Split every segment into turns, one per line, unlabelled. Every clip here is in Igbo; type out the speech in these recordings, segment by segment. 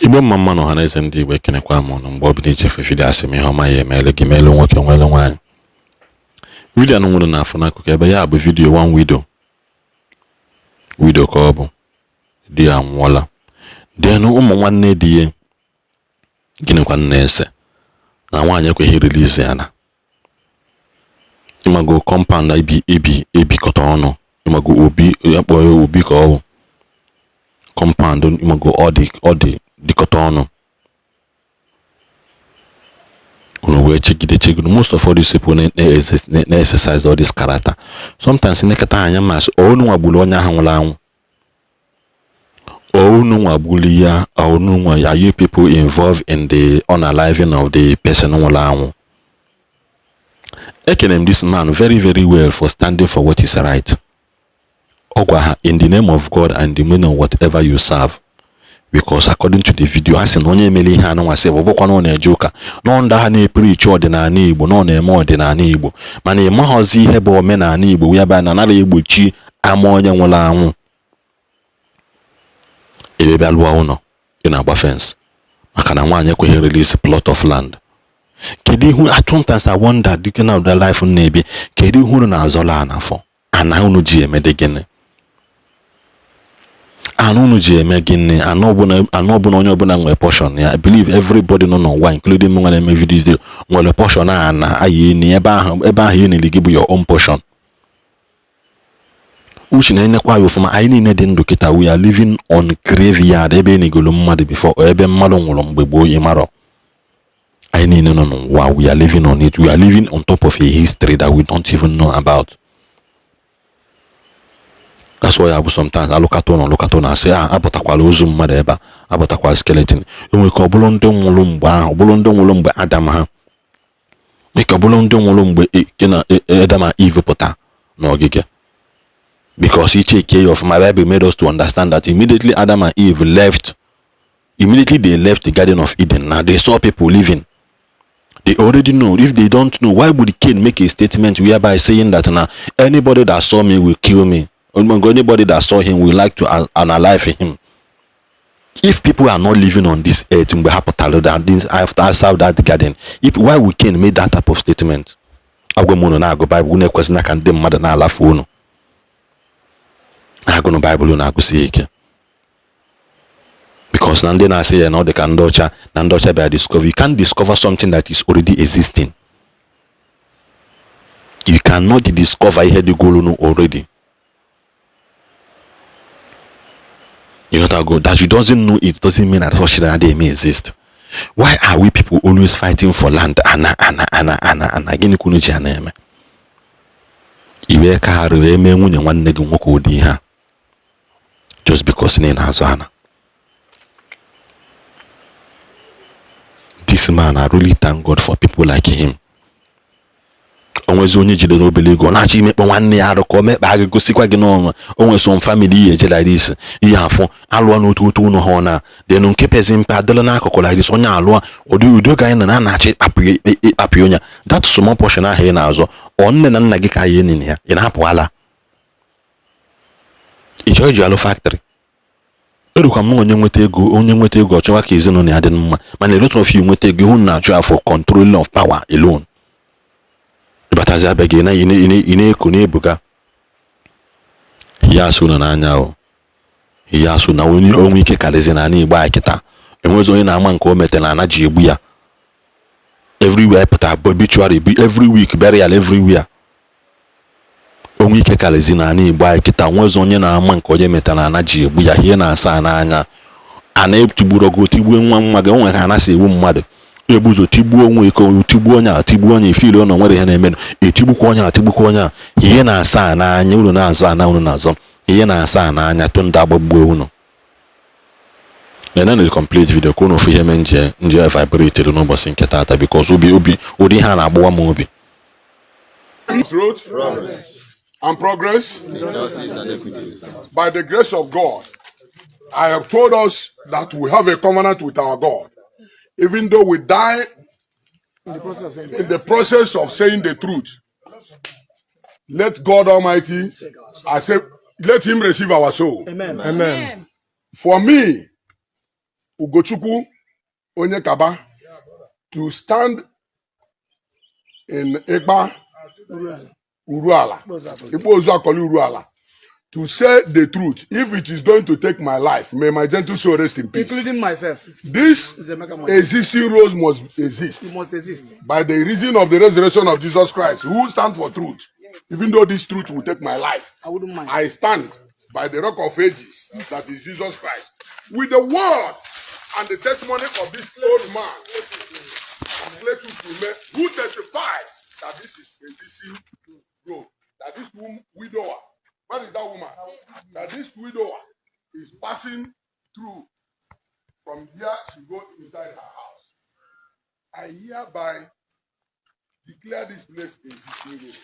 Igbo mma mma na ọha na eze ndị Igbo, ekenekwa m ụnụ. Mgbe ọ bụla ichefu video, asị m ihe ọma ya emele gị, mele nwoke, nwele nwaanyị. Video anụ nwere na-afụ n'akụkụ ebe ya bụ video one widow, widow ka ọ bụ, di ya anwụọla. Then ụmụ nwanne di ya, gịnịkwa na-ese na nwaanyị ekweghị release ya na ịmago compound ebi ebi ebikọta ọnụ, ịmago obi ya kpọọ ya obi ka ọ bụ compound, ịmago ọ dị dịkọta ọnụ. Unu wee chegide chegide. Most of all these people na-exercise all this character sometimes nekọta anya masị unu nwagburu onye ahụ nwụrụ anwụ, unu nwagburu ya, unu nwa. Are you people involved in the unaliving of the person nwụrụ anwụ? Ekene m this man very very well for standing for what is right. Ọ gwa ha in the name of God and the name of whatever you serve, because according to the video, ha sị na onye emere ihe anụnwa sị bụ bụkwa na ọ na-eje ụka nọ ndị ha na-epreach ọdịnala Igbo, na ọ na-eme ọdịnala Igbo, mana ị maghọzi ihe bụ omenala Igbo ya bụ na anaghị egbochi ama onye nwụrụ anwụ. Ebe bịa lụọ ụlọ, ị na-agba fence maka na nwaanyị ekweghị release plot of land. Kedu ihu? Sometimes I wonder, dịka na ụda life na-ebi, kedu ihu unu na-azọla ana afọ ana unu ji eme dị gịnị? Ana unu ji eme gịnị? Ana ọbụla onye ọbụla nwere portion ya. I believe everybody nọ n'ụwa, including m nwa na-eme videos, nwere portion ana ayi eni ebe ahụ. Ebe ahụ enili gị bụ your own portion. Uche na-enekwa ya ọfụma. Anyị niile dị ndụ kịta, we are living on graveyard, ebe enigolo mmadụ before or ebe mmadụ nwụrụ mgbe gboo. Ịmarọ anyị niile nọ n'ụwa, we are living on it. We are living on top of a history that we don't even know about. That's why ya bụ sometimes alụkata ụlọ, alụkata ụlọ, asị a apụtakwala ozu mmadụ ebe a, apụtakwala skeleton. Enwere ka ọ bụrụ ndị nwụrụ mgbe ahụ, ọ bụrụ ndị nwụrụ mgbe Adam ha, nwere ka ọ bụrụ ndị nwụrụ mgbe na Adam and Eve pụta n'ogige, because icheke ya ọfụma, Bible made us to understand that immediately Adam and Eve left, immediately they left the Garden of Eden, now they saw people living. They already know. If they don't know, why would Cain make a statement whereby saying that now anybody that saw me will kill me, anybody that saw him will like to unalive him? If people are not living on this earth mgbe ha pụtara that after serve that garden, if why would Cain make that type of statement? Agwa m unu na-agụ Bible, unu ekwesịna ka ndị mmadụ na-alafu unu. Na-agụnụ Bible, unu agụsie ike, because na ndị na-asị ya na ọ dị ka ndị ọcha, na ndị ọcha bịara discover. You can't discover something that is already existing. You cannot discover ihe dịgolunu already. You got to go that you doesn't know, it doesn't mean that such thing adịghị exist. Why are we people always fighting for land? Ana ana ana ana ana, gịnị kwunu ji ana eme? Iwe ka ha wee mee nwunye nwanne gị nwoke ụdị ihe a just because na ị na-azụ ana. This man, I really thank God for people like him. O nwezi onye jidere obere ego, ọ na-achọ imekpọ nwanne ya arụ ka o mekpa gị, gosikwa gị n'ọnwa. O nwere some family ihe eje like this, ihe afọ alụọ n'otu otu ụlọ ha, ọ na denu nke pezi mpe adịla n'akụkụ like this. Onye alụọ ụdị udo ga anyị na na-achọ ịkpapụ onye that small portion ahụ ị na-azọ. Ọ nne na nna gị ka ya enyi ya, ị na-apụ ala, ị chọọ iji alụ factory. Erukwa m onye nweta ego, onye nweta ego, ọ chọwa ka ezinụlọ ya dị mma, mana a lot of you nweta ego, ihu na-achọ afọ control of power alone. Ịbatazi abịa gị ị na-eko na-ebuga ihe asụ nọ n'anya o ihe asụ na onye onwe ike karịzi na ala Igbo anyị kịta. Enwezi onye na-ama nke o metere ana ji egbu ya. Everywhere pụta obituary every week, burial everywhere. Onwe ike karịzi na ala Igbo anyị kịta. Nwezi onye na-ama nke onye metara ana ji egbu ya. Ihe na-asa n'anya ana etigburu ọgụ, tigbuo nwa nwa gị. O nwere ka ana si egbu mmadụ, egbuzo tigbuo onwe ike, tigbuo onye a, tigbuo onye ifili ụlọ nwere ihe na-emenụ, etigbukwa onye a, tigbukwa onye a. Ihe na-asa n'anya unu na-azụ ana unu na-azọ. Ihe na-asa n'anya tụ ndị agbagbuo unu. Lene the complete video ka unu fụ ihe me nje nje vibrate n'ụbọchị nke taata, because obi obi ụdị ihe a na-agbawa m obi.
Truth and progress. By the grace of God, I have told us that we have a covenant with our God. Even though we die in the process of saying the truth, let God Almighty accept, let Him receive our soul.
Amen.
Amen. For me, Ugochukwu Onyekaba to stand in Ikpa Uruala, Ikpa Ozuakoli Uruala, to say the truth. If it is going to take my life, may my gentle soul rest in peace.
Including myself.
This
Nzemeka must,
existing roads must exist
it must exist.
By the reason of the resurrection of Jesus Christ, who stands for truth. Even though this truth will take my life,
I wouldn't mind.
I stand by the Rock of Ages, that is Jesus Christ, with the word and the testimony of this old man, Cletus Ume, who testified that this is existing road, that this widower, where is that woman? That this widower is passing through. From here she go inside her house. I hereby declare this place existing road.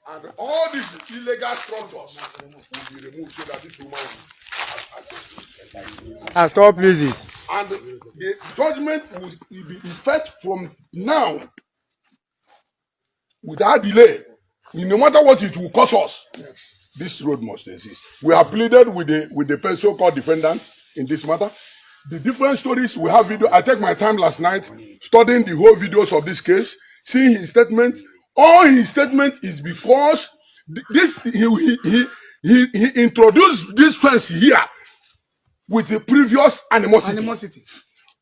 And all these illegal structures will be removed so that this woman will have access to this entire road.
As God pleases.
And the judgment will be effect from now without delay. No matter what it will cost us, this road must exist. We have pleaded with the so-called defendant in this matter. The different stories we have video. I take my time last night studying the whole videos of this case, seeing his statement. All his statement is because this he introduced this fence here with the previous animosity,
Animosity.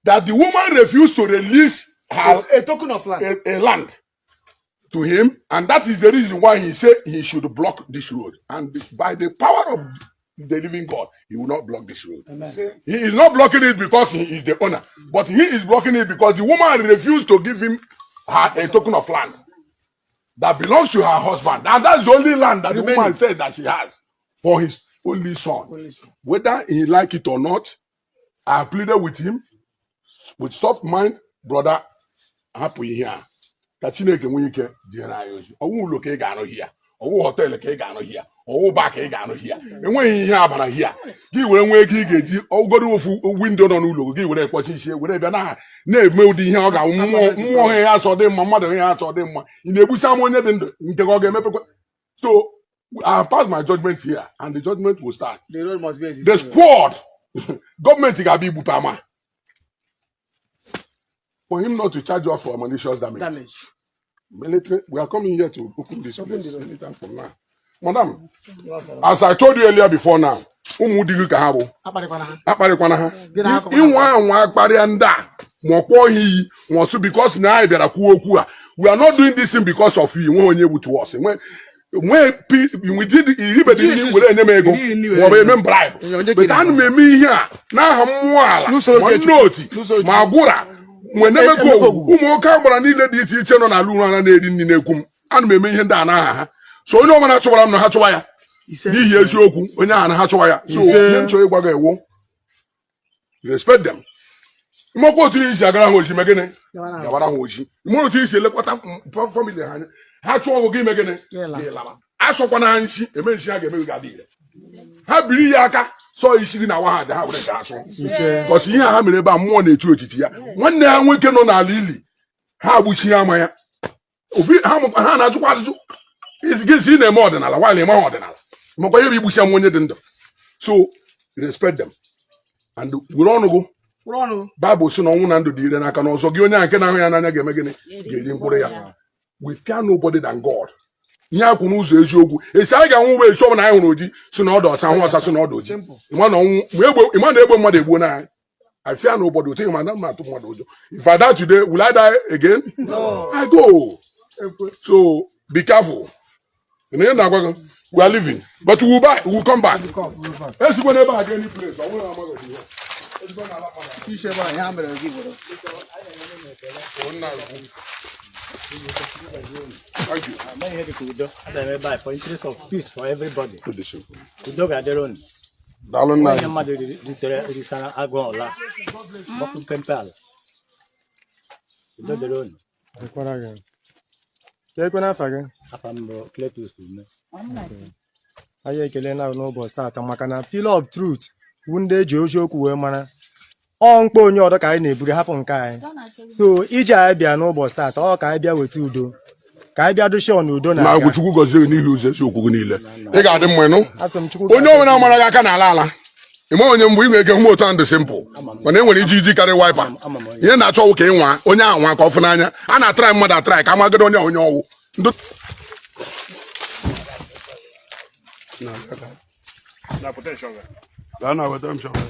That the woman refused to release her
A token of land.
a land to him, and that is the reason why he said he should block this road. And by the power of the living God, he will not block this road.
Amen.
He is not blocking it because he is the owner, but he is blocking it because the woman refused to give him her a token of land that belongs to her husband. And that's the only land that the
Remaining.
Woman said that she has for his only son.
Only son.
Whether he like it or not, I pleaded with him with soft mind, "Brother, hapụ ihe a ka Chineke nwee ike dịrị anyị ozi. Ọwụ ụlọ ka ị ga-arụ hia, ọwụ hotel ka ị ga-arụ hia, ọwụ bar ka ị ga-arụ hia. Enweghị ihe abara hia gị were nwee ego ị ga-eji ọgọdụ ofu window nọ n'ụlọ gị were kpọchi isi were bịa na na-eme ụdị ihe ọ ga-awụ mmụọ mmụọ ha ya asọ dị mma, mmadụ ihe asọ dị mma. Ị na-egbusi ama onye dị ndụ nke ka ọ ga-emepekwa." So I pass my judgment here, and the judgment will start.
The road must be
The
existing.
squad, gọọmenti ga-abịa igbupe ama for him not to charge us for malicious damage.
Damage.
Military, we are coming here to open this
Open
place
the road.
Anytime from now. Madam, as I told you earlier before now, ụmụ di gị ka ha bụ.
Akparịkwana ha.
Akparịkwana ha.
Gị na ha akọkwana.
Ịnwa anwa akparịa ndị a, ma ọ kpọọ ha iyi, ma ọ sụ because na anyị bịara kwuo okwu a. We are not doing this thing because of you. Enweghị onye bụ to us. Enwe iribedị nri were enye m ego
Irighị nri were
ma ọ bụ
enye
eme m bribe.
Onye ka ị
But ana m eme ihe a n'aha mmụọ ala
N'usoro
ma
nke
nne
Chukwu.
oti
N'usoro
ma agwụra nwe na-emekọ
Emeka
ogwugwu
Ogwugwu.
ụmụ oke agbara niile dị iche iche nọ n'ala uru ara na-eri nri na-ekwu m. Ana m eme ihe ndị a n'aha ha. So onye ọbụla chụwara m na ha chụwa ya
Ise.
n'ihi eziokwu onye ahụ na ha chụwa ya. So
Ise.
ihe m chọrọ ịgwa gị ewu, respect them. Mmakwa otu ihe isi agara ha oji, mee gịnị?
Gawara ha.
Gawara ha oji. Mma otu isi elekọta family ha anya. Ha chụọ ọgụ gị, ime gịnị?
Gị laa.
Gị lawa. Asọkwana ha nsi eme nsi ha ga-eme gị ga-adị ire. Ha biri ya aka sọ isi gị na awa ha aja ha were nke ha sụọ.
Ise.
Kọsi ihe a ha mere ebe a, mmụọ na-echu etiti ya. Nwanne ha nwoke nọ n'ala ili ha agbuchi ama ya obi ha ha na-ajụkwa ajụjụ. Isi gị si ị na-eme ọdịnala nwaanyị eme ọdịnala makwa ihe bụ igbuchi ama onye dị ndụ. So respect them and were ọnụ gụ.
Kwụrụ ọnụ.
Baịbụl sị na ọnwụ na ndụ dị ire n'aka n'ọzọ gị. Onye ahụ nke na-ahụ ya n'anya ga-eme gịnị? Ga-eri mkpụrụ ya. We fear nobody than God. Ihe akwụ n'ụzọ eziokwu esi anyị ga-anwụ wee esi ọbụla anyị hụrụ oji si na ọdụ ọcha, hụ ọcha si na ọdụ oji.
Simple.
Ịma na ọnwụ ma egbe, ịma na egbe mmadụ egbuo na anyị. I fear nobody. Otu ma na m atụ mmadụ ụjọ. If I die today, will I die again?
No.
I go. So be careful. Ị na ihe na-agwa gị, we are leaving, but we will buy, we will come back. Esikwa n'ebe a ga any place. Ọ bụrụ na amaghị ihe. Esikwa n'ala mmadụ.
Ise ebe a, ihe ha mere gị gwere.
Ọ nna ekwu. Thank you.
Amaghị ihe dịka udo abịara ebe a for interest of peace for everybody.
Good to see you.
Udo ga-adịrị unu.
Daalụ nna
Onye
anyị.
Mmadụ ritere risara agụ ọla gbapụ mpempe ala. Udo dịrị unu.
Dịkwara gị. Ka ekwe n'afa gị.
Afa m bụ Cletus Ume.
Anyị ekele na n'ụbọchị taata maka na Pillar of Truth bụ ndị eji oziokwu wee mara ọ mkpa onye ọdọ ka anyị na-eburu hapụ nke anyị. So ije anyị bịa n'ụbọchị taata ọ ka anyị bịa weta udo, ka anyị bịa dochie n'udo na
Na
aga.
agwụ Chukwu gọzie gị n'ihi ụzọ eziokwu gị niile. Ị ga-adị mma ịnụ.
Asị m Chukwu
Onye ọbụla mara gị aka n'ala ala. Ịma onye mgbe ị nwere ike hụ m otu ahụ dị simple, mana e nwere iji karị wiper.
Ama m onye.
Ihe na-achọ ọwụ ka ị nwa onye ahụ nwa ka ọ fụ n'anya. A na-atara mmadụ atara ka amagodo onye onye ọwụ ndụ.
Gaa na weta m shovel.